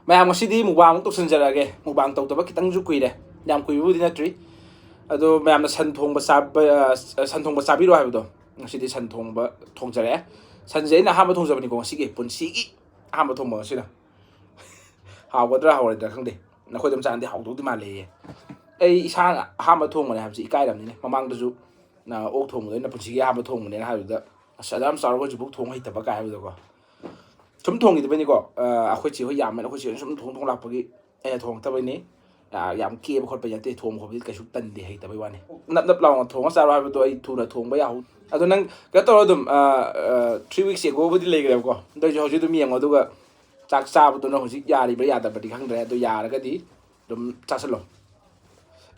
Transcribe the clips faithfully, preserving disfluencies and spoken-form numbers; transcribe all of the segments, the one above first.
ꯃꯌꯥꯝ, ꯉꯁꯤꯗꯤ ꯃꯨꯛꯕꯥꯡ ꯑꯃꯨꯛ ꯇꯧꯁꯤꯟꯖꯔꯛꯑꯒꯦ꯫ ꯃꯨꯛꯕꯥꯡ ꯇꯧꯗꯕ ꯈꯤꯇꯪꯁꯨ ꯀꯨꯏꯔꯦ, ꯌꯥꯝ ꯀꯨꯏꯕꯕꯨꯗꯤ ꯅꯠꯇ꯭ꯔꯤ꯫ ꯑꯗꯣ ꯃꯌꯥꯝꯅ ꯁꯟ ꯊꯣꯡꯕ ꯆꯥꯕ, ꯑ, ꯁꯟ ꯊꯣꯡꯕ ꯆꯥꯕꯤꯔꯣ ꯍꯥꯏꯕꯗꯣ, ꯉꯁꯤꯗꯤ ꯁꯟ ꯊꯣꯡꯕ ꯊꯣꯡꯖꯔꯛꯑꯦ꯫ ꯁꯟꯁꯦ ꯑꯩꯅ ꯑꯍꯥꯟꯕ ꯊꯣꯡꯖꯕꯅꯤꯀꯣ ꯉꯁꯤꯒꯤ, ꯄꯨꯟꯁꯤꯒꯤ ꯑꯍꯥꯟꯕ ꯊꯣꯡꯕ ꯉꯁꯤꯅ꯫ ꯍꯥꯎꯒꯗ꯭ꯔꯥ ꯍꯥꯎꯔꯣꯏꯗ꯭ꯔꯥ ꯈꯪꯗꯦ, ꯅꯈꯣꯏꯗ ꯆꯥꯅꯗꯤ ꯍꯥꯎꯗꯧꯗꯤ ꯃꯥꯜꯂꯦꯌꯦ꯫ ꯑꯩ ꯏꯁꯥꯅ ꯑꯍꯥꯟꯕ ꯊꯣꯡꯕꯅꯦ ꯍꯥꯏꯕꯁꯤ ꯏꯀꯥꯏꯔꯝꯅꯤꯅꯦ꯫ ꯃꯃꯥꯡꯗꯁꯨ, ꯑ, ꯑꯣꯛ ꯊꯣꯡꯕꯗꯣ ꯑꯩꯅ ꯄꯨꯟꯁꯤꯒꯤ ꯑꯍꯥꯟꯕ ꯊꯣꯡꯕꯅꯦꯅ ꯍꯥꯏꯕꯗꯨꯗ, "ꯑꯁ, ꯑꯗꯨ ꯌꯥꯝ ꯆꯥꯎꯔꯒ ꯍꯧꯖꯤꯛꯐꯥꯎ ꯊꯣꯡ ꯍꯩꯇꯕ?" ꯀꯥꯏ ꯍꯥꯏꯕꯗꯀꯣ꯫ ꯁꯨꯝ ꯊꯣꯡꯈꯤꯗꯕꯩꯅꯤꯀꯣ꯫ ꯑ, ꯑꯩꯈꯣꯏ ꯆꯦ ꯍꯣꯏ ꯌꯥꯝꯃꯦꯅ ꯑꯩꯈꯣꯏ ꯆꯦ ꯍꯣꯏꯅ ꯁꯨꯝ ꯊꯣꯡ ꯊꯣꯡ ꯂꯥꯛꯄꯒꯤ ꯑꯩꯅ ꯊꯣꯡꯉꯛꯇꯕꯩꯅꯤ꯫ ꯑ, ꯌꯥꯝ ꯀꯦꯕ ꯈꯣꯠꯄ ꯅꯠꯇꯦ, ꯊꯣꯡꯕ ꯈꯣꯠꯄꯗꯤ ꯀꯩꯁꯨ ꯇꯟꯗꯦ, ꯍꯩꯇꯕꯩ ꯋꯥꯅꯤ꯫ ꯅꯞ ꯅꯞ ꯂꯥꯎꯅ ꯊꯣꯡꯉ ꯆꯥꯔꯣ ꯍꯥꯏꯕꯗꯣ ꯑꯩ ꯊꯨꯅ ꯊꯣꯡꯕ ꯌꯥꯍꯧ-, ꯑꯗꯣ ꯅꯪ ꯀꯩꯅꯣ ꯇꯧꯔꯣ ꯑꯗꯨꯝ, ꯑ, ꯑ, three weeks agoꯕꯨꯗꯤ ꯂꯩꯈ꯭ꯔꯦꯕꯀꯣ꯫ ꯑꯗꯨ ꯑꯣꯏꯁꯨ ꯍꯧꯖꯤꯛ ꯑꯗꯨꯝ ꯌꯦꯡꯉꯣ, ꯑꯗꯨꯒ ꯆꯥꯛ ꯆꯥꯕꯗꯨꯅ ꯍꯧꯖꯤꯛ ꯌꯥꯔꯤꯕ꯭ꯔꯥ ꯌꯥꯗꯕ꯭ꯔꯗꯤ ꯈꯪꯗ꯭ꯔꯦ, ꯑꯗꯣ ꯌꯥꯔꯒꯗꯤ ꯑꯗꯨꯝ ꯆꯥꯁꯤꯜꯂꯣ꯫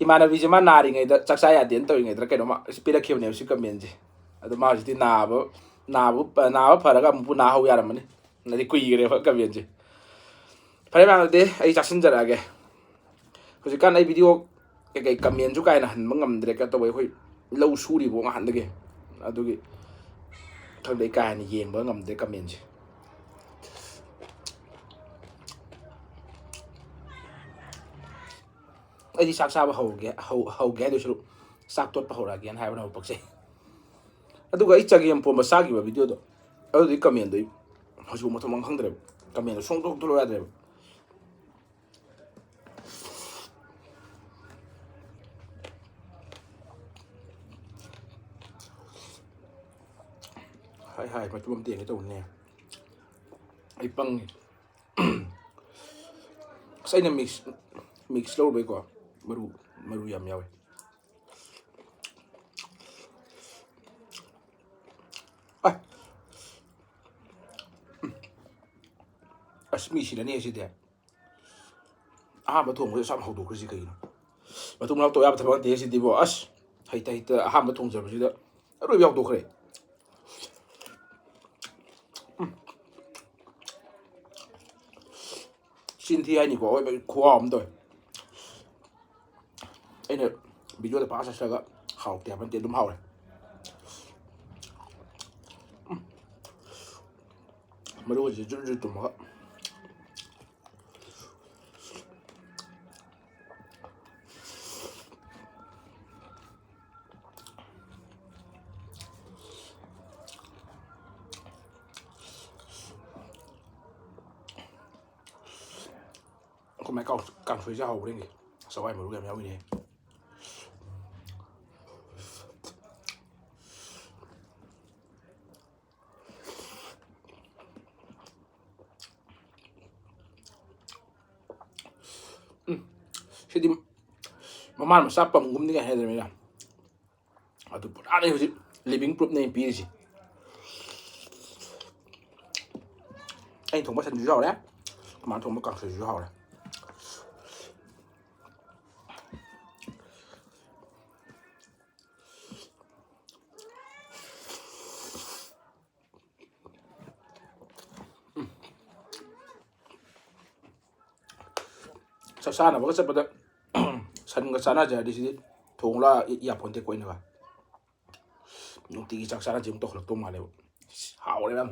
ꯏꯃꯥꯟꯅꯕꯤꯁꯦ ꯃꯥ ꯅꯥꯔꯤꯉꯩꯗ, ꯆꯥꯛ ꯆꯥ ꯌꯥꯗꯦꯅ ꯇꯧꯔꯤꯉꯩꯗ ꯀꯩꯅꯣꯝꯃ ꯄꯤꯔꯛꯈꯤꯕꯅꯦꯕ ꯁꯤ ꯀꯃꯦꯟꯁꯦ꯫ ꯑꯗꯣ ꯃꯥ ꯍꯧꯖꯤꯛꯇꯤ ꯅꯥꯕ, ꯅꯥꯕ, ꯅꯥꯕ ꯐꯔꯒ ꯑꯃꯨꯛꯄꯨ ꯅꯥ ꯍꯧ ꯌꯥꯔꯝꯃꯅꯤ꯫ ꯑꯗꯩ ꯀꯨꯏꯈ꯭ꯔꯦꯕ ꯀꯃꯦꯟꯁꯦ꯫ ꯐꯔꯦ ꯃꯌꯥꯝ, ꯑꯗꯨꯗꯤ ꯑꯩ ꯆꯥꯁꯤꯟꯖꯔꯛꯑꯒꯦ꯫ ꯍꯧꯖꯤꯛꯀꯥꯟ ꯑꯩ ꯚꯤꯗꯤꯑꯣ ꯀꯩꯀꯩ ꯀꯃꯦꯟꯁꯨ ꯀꯥ ꯍꯦꯟꯅ ꯍꯟꯕ ꯉꯝꯗ꯭ꯔꯦ, ꯀꯩꯅꯣ ꯇꯧꯕ, ꯑꯩꯈꯣꯏ ꯂꯧ ꯁꯨꯔꯤꯕꯣ ꯉꯍꯥꯟꯗꯒꯤ, ꯑꯗꯨꯒꯤ ꯈꯪꯗꯦ, ꯑꯩ ꯀꯥ ꯍꯦꯟꯅ ꯌꯦꯡꯕ ꯉꯝꯗ꯭ꯔꯦ ꯀꯃꯦꯟꯁꯦ꯫ ꯑꯩꯗꯤ ꯆꯥꯛ ꯆꯥꯕ ꯍꯧꯒꯦ, ꯍꯧ-, ꯍꯧꯒꯦ ꯍꯥꯏꯗꯣꯏ ꯁꯔꯨꯛ ꯆꯥꯛ ꯇꯣꯠꯄ ꯍꯧꯔꯛꯑꯒꯦꯅ ꯍꯥꯏꯕꯅ ꯍꯧꯕ ꯄꯛꯆꯩ꯫ ꯑꯗꯨꯒ ꯑꯩ ꯆꯒꯦꯝ ꯄꯣꯝꯕ ꯆꯥꯈꯤꯕ ꯚꯤꯗꯤꯑꯣꯗꯣ, ꯑꯗꯨꯗꯤ ꯀꯃꯦꯟꯗꯣ ꯑꯩ ꯍꯧꯖꯤꯛ ꯃꯊꯣꯡ ꯃꯔꯝ ꯈꯪꯗ꯭ꯔꯦꯕ꯫ ꯀꯃꯦꯟꯗꯣ ꯁꯨꯡꯊꯣꯛ ꯊꯣꯛꯂꯛꯑꯣ ꯌꯥꯗ꯭ꯔꯦꯕ꯫ ꯍꯥꯏ ꯍꯥꯏ ꯃꯇꯨꯝ ꯑꯃ ꯇꯦꯡꯒꯦ ꯇꯧꯕꯅꯦ꯫ ꯑꯩ ꯄꯪꯉꯤ꯫ ꯑꯁ, ꯑꯩꯅ ꯃꯤꯛꯁ, ꯃꯤꯛꯁ ꯂꯧꯔꯨꯕꯩꯀꯣ, ꯃꯔꯨ, ꯃꯔꯨ ꯌꯥꯝ ꯌꯥꯎꯋꯦ꯫ ꯑ꯫ ꯎꯝ꯫ ꯑꯁ, ꯃꯤ ꯁꯤꯔꯅꯤ ꯁꯤꯗꯤ꯫ ꯑꯍꯥꯟꯕ ꯊꯣꯡꯕꯗ ꯑꯁꯨꯛ ꯌꯥꯝ ꯍꯧꯗꯣꯛꯈ꯭ꯔꯤꯁꯤ ꯀꯩꯒꯤꯅꯣ? ꯃꯇꯨꯝ ꯃꯅꯥꯎ ꯇꯧ ꯌꯥꯕ ꯊꯕꯛ ꯅꯠꯇꯦ ꯁꯤꯗꯤꯕꯣ꯫ ꯑꯁ, ꯍꯩꯇ ꯍꯩꯇ ꯑꯍꯥꯟꯕ ꯊꯣꯡꯖꯕꯁꯤꯗ ꯑꯔꯣꯏꯕ ꯍꯧꯗꯣꯛꯈ꯭ꯔꯦ꯫ ꯎꯝ꯫ ꯆꯤꯟ ꯊꯤ ꯍꯥꯏꯅꯤꯀꯣ, ꯑꯋꯣꯏꯕ ꯈꯨꯍꯥꯎ ꯑꯃ ꯇꯧꯋꯦ꯫ ꯑꯩꯅ ꯚꯤꯗꯤꯑꯣꯗ ꯄꯥꯛ ꯆꯠꯁꯤꯜꯂꯒ ꯍꯥꯎꯇꯦ ꯍꯥꯏꯕ ꯅꯠꯇꯦ, ꯑꯗꯨꯝ ꯍꯥꯎꯔꯦ꯫ ꯎꯝ꯫ ꯃꯔꯨꯁꯦ ꯖꯨꯔ ꯖꯨꯔ ꯇꯨꯝꯃꯒ꯫ ꯑꯩꯈꯣꯏ ꯃꯥꯏ ꯀꯥꯡ-, ꯀꯥꯡꯁꯣꯏꯁꯦ ꯍꯥꯎꯕ꯭ꯔꯥ ꯌꯦꯡꯒꯦ꯫ ꯆꯋꯥꯏ ꯃꯔꯨꯒ ꯌꯥꯝ ꯌꯥꯎꯏꯅꯦ꯫ ꯎꯝ, ꯁꯤꯗꯤ ꯃꯃꯥꯅ ꯃꯆꯥ ꯄꯝꯒꯨꯝꯅꯤ ꯀꯥꯏ ꯍꯥꯏꯗ꯭ꯔꯃꯤꯅ꯫ ꯑꯗꯨ ꯄꯨꯔꯥꯅꯦ ꯍꯧꯖꯤꯛ living proofꯅꯦ ꯑꯩꯅ ꯄꯤꯔꯤꯁꯤ꯫ ꯑꯩꯅ ꯊꯣꯡꯕ ꯁꯟꯁꯤꯁꯨ ꯍꯥꯎꯔꯦ, ꯃꯃꯥꯅ ꯊꯣꯡꯕ ꯀꯥꯡꯁꯣꯏꯁꯤꯁꯨ ꯍꯥꯎꯔꯦ꯫ ꯆꯥꯛ ꯆꯥꯅꯕꯒ ꯆꯠꯄꯗ ꯁꯟꯒ ꯆꯥꯅꯁꯦ ꯍꯥꯏꯔꯗꯤ ꯁꯤꯗꯤ ꯊꯣꯡꯂ ꯌꯥꯄꯣꯟꯇꯦ ꯀꯣꯏꯅꯒ꯫ ꯅꯨꯡꯇꯤꯒꯤ ꯆꯥꯛ ꯆꯥꯅꯁꯦ ꯑꯃꯨꯛ ꯇꯧꯈꯠꯂꯛꯇꯧ ꯃꯥꯜꯂꯦꯕ꯫ ꯍꯥꯎꯔꯦ ꯌꯥꯝ꯫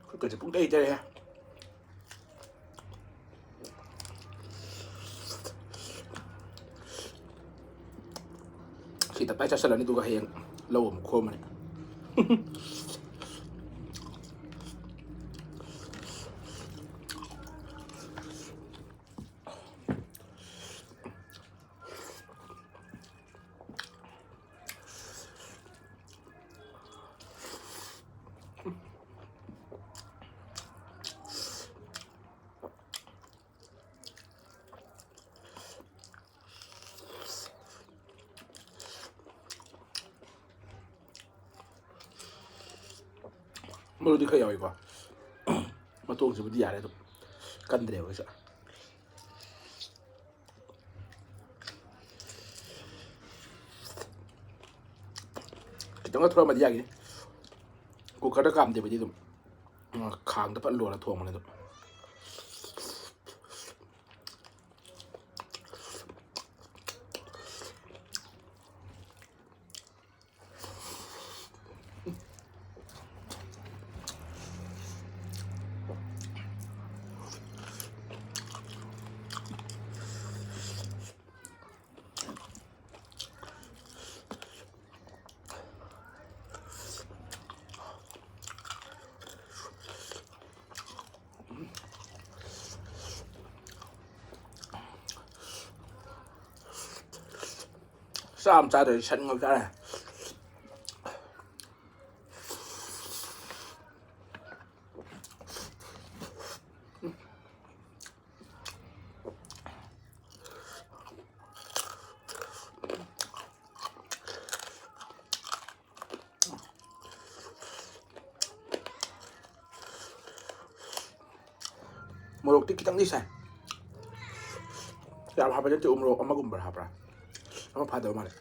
ꯈꯨꯠꯀꯁꯦ ꯄꯨꯡꯇꯩ ꯇꯩꯔꯦ꯫ ꯁꯤ ꯇꯞꯇꯥꯏ ꯆꯥꯁꯤꯜꯂꯅꯤ, ꯑꯗꯨꯒ ꯍꯌꯦꯡ ꯂꯧ ꯑꯃꯨꯛ ꯈꯣꯝꯃꯅꯤ꯫ ꯃꯔꯨꯗꯤ ꯈꯔ ꯌꯥꯎꯏꯀꯣ꯫ ꯃꯇꯣꯡꯁꯤꯕꯨꯗꯤ ꯌꯥꯔꯦ ꯑꯗꯨꯝ, ꯀꯟꯗ꯭ꯔꯦꯕ ꯀꯩꯁꯨ꯫ ꯈꯤꯇꯪꯒ ꯊꯣꯛꯂꯝꯃꯗꯤ ꯌꯥꯒꯤꯅꯤ꯫ ꯀꯨꯀꯔꯗ ꯀꯥꯝꯗꯦꯕꯗꯤ ꯑꯗꯨꯝ, ꯎꯝ, ꯈꯥꯡꯗ ꯐꯠ ꯂꯣꯜꯂ ꯊꯣꯡꯕꯅꯦ ꯑꯗꯨꯝ꯫ ꯆꯥ ꯑꯃ ꯆꯥꯗ꯭ꯔꯗꯤ ꯁꯟ ꯉꯥꯛ ꯆꯥꯔꯦ꯫ ꯃꯣꯔꯣꯛꯇꯤ ꯈꯤꯇꯪꯗꯤ ꯁꯥꯏ꯫ ꯌꯥꯝ ꯍꯥꯞꯄ ꯅꯠꯇꯦ, ꯎ ꯃꯣꯔꯣꯛ ꯑꯃꯒꯨꯝꯕ ꯍꯥꯞꯄ꯭ꯔꯥ? ꯑꯃ ꯐꯥꯗꯕ ꯃꯥꯜꯂꯦ꯫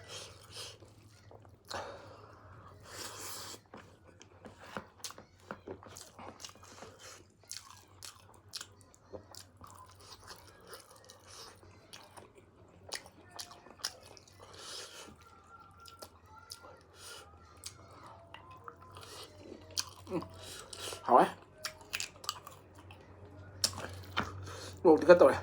ꯎꯝ, ꯍꯥꯎꯋꯦ꯫ ꯃꯣꯔꯣꯛꯇꯤ ꯈꯔ ꯇꯧꯔꯦ꯫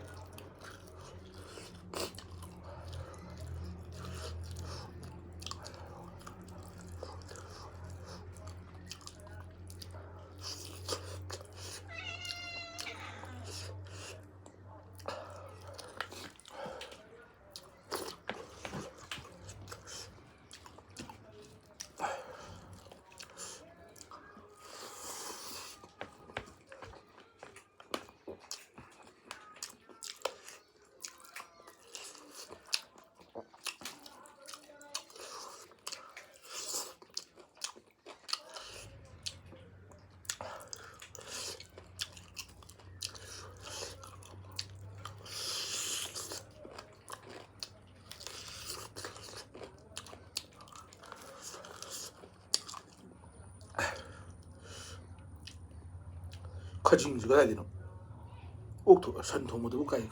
ꯈꯖꯤꯡꯁꯤ ꯀꯗꯥꯏꯗꯅꯣ? ꯑꯣꯛ ꯊꯣ-, ꯁꯟ ꯊꯣꯡꯕꯗꯨꯕꯨ ꯀꯥꯏ?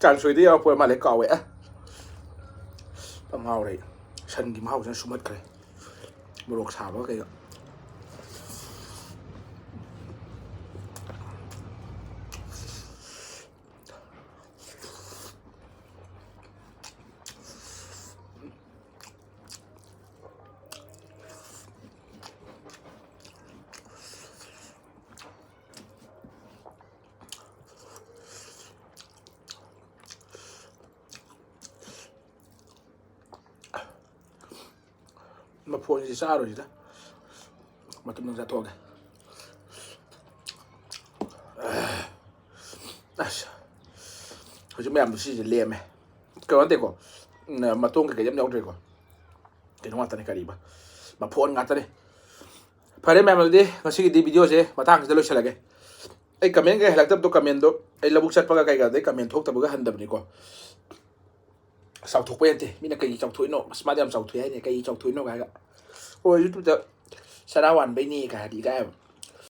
ꯀꯥꯡꯁꯣꯏꯗ ꯌꯥꯎꯔꯛꯄ ꯑꯣꯏꯔ ꯃꯥꯜꯂꯦ, ꯀꯥꯎꯋꯦ꯫ ꯑ, ꯉꯥꯎꯔꯦ ꯑꯩ꯫ ꯁꯟꯒꯤ ꯃꯍꯥꯎꯁꯤꯅ ꯁꯨꯝꯍꯠꯈ꯭ꯔꯦ, ꯃꯣꯔꯣꯛ ꯁꯥꯕꯒ ꯀꯩꯒ꯫ ꯃꯐꯣꯟꯁꯤ ꯆꯥꯔꯣꯏꯁꯤꯗ, ꯃꯇꯨꯝꯗꯪ ꯆꯥꯊꯣꯛꯑꯒꯦ꯫ ꯑꯁ, ꯍꯧꯖꯤꯛ ꯃꯌꯥꯝꯗꯣ ꯁꯤꯁꯦ ꯂꯦꯝꯃꯦ꯫ ꯀꯩꯅꯣ ꯅꯠꯇꯦꯀꯣ, ꯎꯝ, ꯃꯇꯣꯡ ꯀꯩꯀꯩ ꯑꯝ ꯌꯥꯎꯗ꯭ꯔꯦꯀꯣ꯫ ꯀꯩꯅꯣ ꯉꯥꯛꯇꯅꯦ, ꯀꯔꯤꯕ, ꯃꯐꯣꯟ ꯉꯥꯛꯇꯅꯦ꯫ ꯐꯔꯦ ꯃꯌꯥꯝ, ꯑꯗꯨꯗꯤ ꯉꯁꯤꯒꯤꯗꯤ videoꯁꯦ ꯃꯇꯥꯡꯁꯤꯗ ꯂꯣꯏꯁꯤꯜꯂꯒꯦ꯫ ꯑꯩ comment ꯀꯩ ꯍꯜꯂꯛꯇꯕꯗꯣ, commentꯗꯣ ꯑꯩ ꯂꯧꯕꯨꯛ ꯆꯠꯄꯒ ꯀꯩꯀꯥꯗꯩ comment ꯊꯣꯛꯇꯕꯒ ꯍꯟꯗꯕꯅꯤꯀꯣ꯫ ꯆꯥꯎꯊꯣꯛꯄ ꯌꯥꯗꯦ꯫ ꯃꯤꯅ ꯀꯩꯒꯤ ꯆꯥꯎꯊꯣꯛꯏꯅꯣ? ꯑꯁ, ꯃꯥꯗꯤ ꯌꯥꯝ ꯆꯥꯎꯊꯣꯛꯑꯦ ꯍꯥꯏꯅꯦ, ꯀꯩꯒꯤ ꯆꯥꯎꯊꯣꯛꯏꯅꯣ ꯍꯥꯏꯔꯒ, "ꯍꯣꯏ, YouTubeꯇ ꯆꯔꯥ ꯋꯥꯟꯕꯩꯅꯦ" ꯀꯥꯏ ꯍꯥꯏꯔꯗꯤ ꯏꯀꯥꯏꯕ꯫